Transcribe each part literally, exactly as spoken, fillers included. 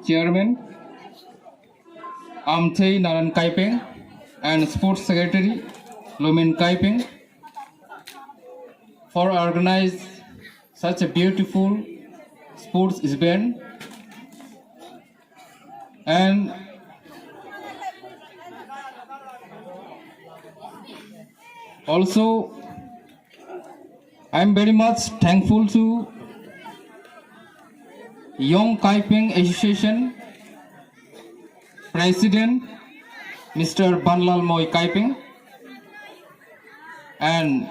Chairman Amthei Naran Kaipeng and Sports Secretary Lumin Kaipeng for organize such a beautiful sports event. And also, I am very much thankful to Young Kaipeng Association President Mister Banlal Moi Kaipeng and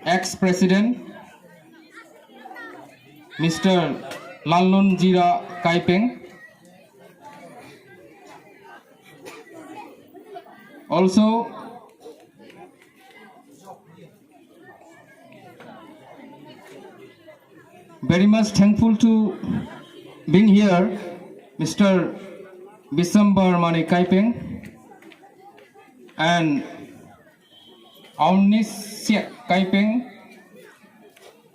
ex-president Mister Lalnun Jira Kaipeng. Also, very much thankful to being here, Mister Bisambar Mani Kaipeng and Aunisia Kaipeng,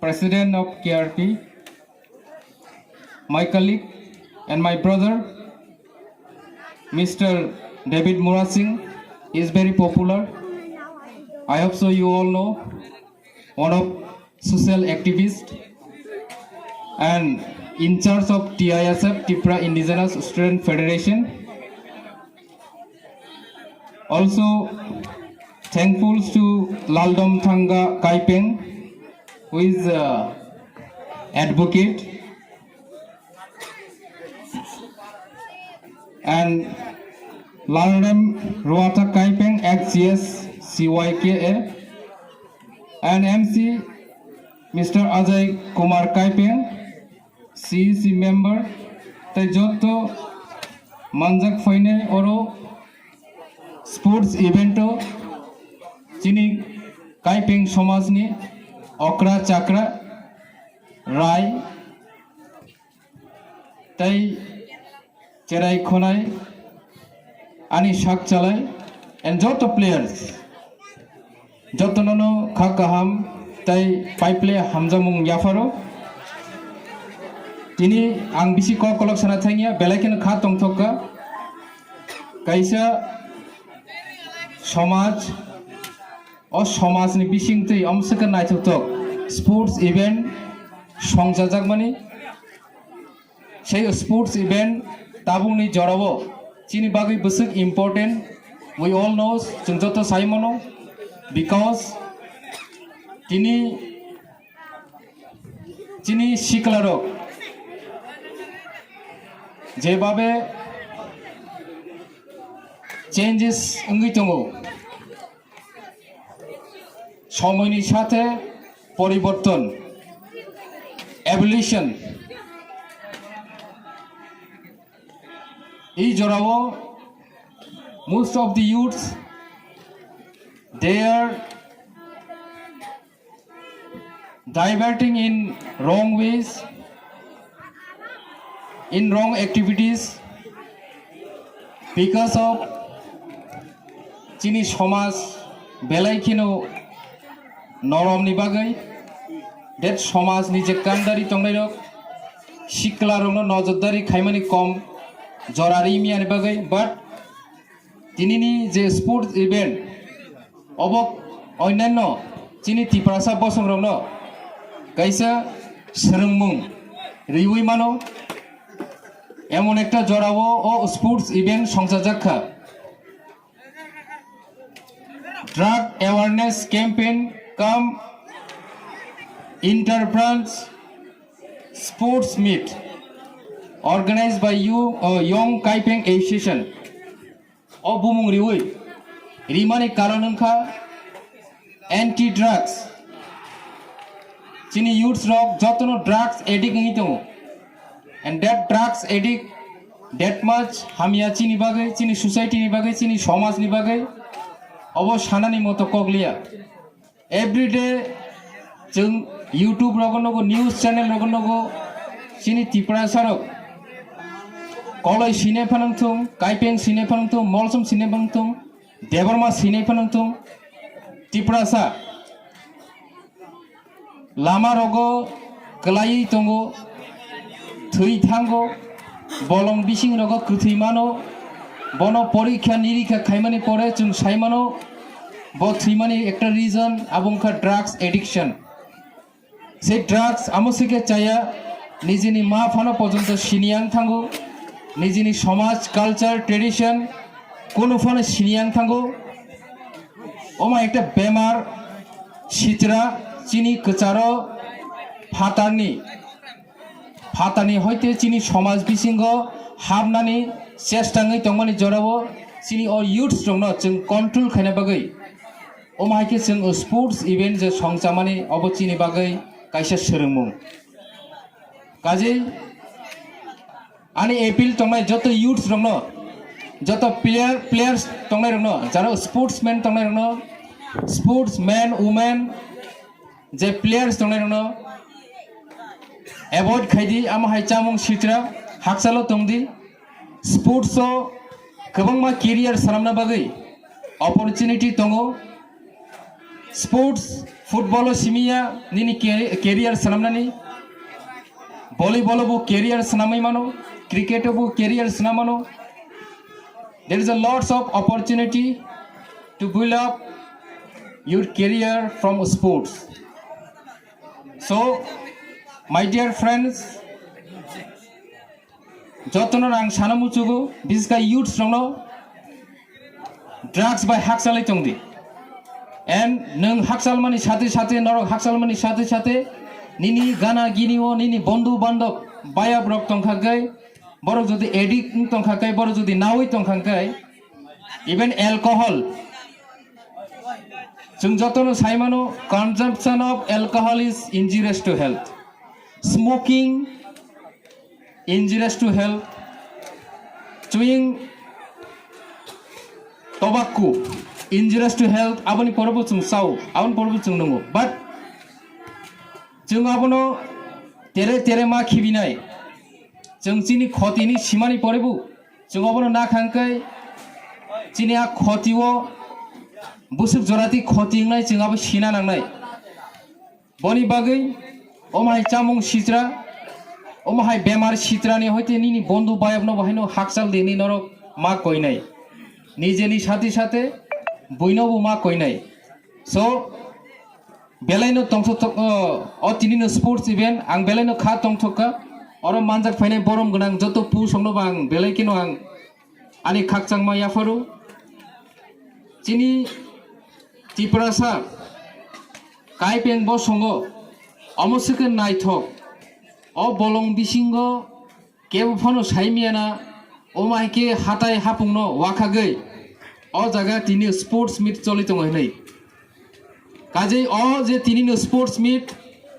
President of K R P, my colleague and my brother, Mister David Murasing, is very popular. I hope so you all know, one of social activist and in charge of T I S F, Tripura Indigenous Student Federation. Also, thankful to Laldom Thanga Kaipeng, who is uh, advocate, and Lalrem Ruata Kaipeng, ex G S C Y K A, and M C Mister Ajay Kumar Kaipeng, C E C member, tei jotto manjak phainai oro sports event o chini Kaipeng somajni okra chakra rai tei cherai khonai ani sak chalai and jotto players jottono no kha kaham tei paiple hamjakmung yapharo. Tini ang bisi kok kolok sana thangya, belai kheno kha tongthok kha. Kaisa somaj, o somajni bising twi omswkhe naithokthok sports event songchajakmani. Sei sports event tabukni jorao chini bagwi bwswk important, we all know, chwng joto sai mano, because tini chini siklarok jebabe changes wngwi tongo, somoini sathe poriborton, evolution. Ei jorao most of the youths, they are diverting in wrong ways, in wrong activities because of chini somaj belai kheno noromni bagwi, that somajni je kandari tongnairok siklarokno nojordari khaimani kom jora rimiyani bagwi, but tinini je sports event, obo onyanno chini Tiprasa bosongrokno kaisa swrwngmung riwi mano, emon ekta jorao o sports event songchajak kha. Drug awareness campaign cum inter-branch sports meet organized by you, uh, Young Kaipeng Association. O bumung riwi rimani karon wngkha anti drugs. Chini youths rok jotono drugs addict wngwi tongo, and that drugs addict that much hamya chini bagwi, chini society ni bagwi, chini somaj ni bagwi. Obo sanani moto kokliya. Everyday chwng YouTube rogo nogo, news channel rogo nogo, chini Tiprasa rok Koloi sine phanang thung, Kaipeng sine phanang thung, Molsom sine phanang thung, Debbarma sine phanang thung, Tiprasa lama rogo kwlaiwi tongo, thwi thango, Bolong bising rogo kwthwi mano, bono porikha nirikha khaimani pore chwng sai mano, bo thwimani ekta reason abo wngkha drugs addiction. Se drugs amo sike chaya, nijini ma phano pojonto siniyang thango, nijini somaj, culture, tradition, kono phano siniyang thango. Oma ekta bemar, sitra, chini kwcharo, phatarni, phatarni hoite chini somaj bisingo habnani chesta wngwi tongmani jorao chini o youths rokno chwng control khaina bagwi. Omo hai khe chwng sports event je songchamani obo chini bagwi kaisa swrwngmung. Kaje ani appeal tongnai joto youths rokno, joto player, players tongnai rokno, jaro sportsman tongnai rokno, sportsman, women, je players tongnai rokno avoid khaidi, amo hai chamung sitra hakchalo tongdi. Sports o kwbangma career swnamna bagwi opportunity tongo. Sports, football o simiya nini cari-, career swnamnani, volleyball o bo career swnamwi mano, cricket o bo career swnam mano. There is a lots of opportunity to build up your career from sports. So, my dear friends, jotono ang sana muchugo, biska youths rokno drugs bai hakchalai tongdi. And nwng hakchalmani sate sate, norok hakchalmani sate sate, nini gana gini o, nini bondhu bandhab, bayap rok tongkha kai, borok jodi addict wng tongkha kai, borok jodi nawi tongkha kai, even alcohol, chwng jotono sai mano, consumption of alcohol is injurious to health. Smoking injurious to health. Chewing tobacco injurious to health. Aboni pore bo chwng chao, aboni pore bo chwng nungo. But chwng abono tere tere ma khibinai. Chwng chini khotini simani pore bo chwng abono na khangkai chini a khotio busuk jorati khoti wngnai chwng abo sina nangnai. Boni bagwi omo hai chamung sitra, omo hai bemar sitrani hoite nini bondhu bayapno bo haino hakchal di, nini norok ma koinai. Nijeni sate sate buino bo ma koinai. So, belaino tongthok thok, o, o tinino sports event, ang belaino kha tongthok kha. Oro manjak phainai borom gwnang joto pu songno bo ang belai kheno ang ani khakchangma yapharu. Chini Tiprasa kaipeng bosongo omo se khe naithok. O bolong bisingo kebo phano saimiyana, omo hai khe hatai hapungno wakhagwi o jaga tini sports meet choli tongo hinwi. Kajei o je tinino sports meet,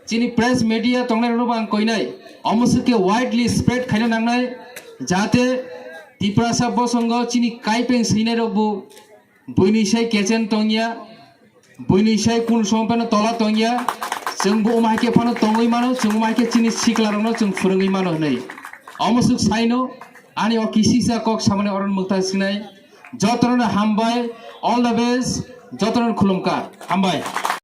chini press media tongnai rokno bo ang koinai, omo se khe widely spread khaina nangnai, jahate Tiprasa bosongo chini kaipeng swinai rok bo buini sai kechen tongya, buini sai kun som phano tola tongya, chwng bo omo hai khe phano tongwi mano, chwng omo hai khe chini sikla rokno chwng phwrwngwi mano hinwi. Omo suk saino ani o kisisa kok samani oron mwkta sinai. Jotono hambai, all the best, jotono khulumkha, hambai.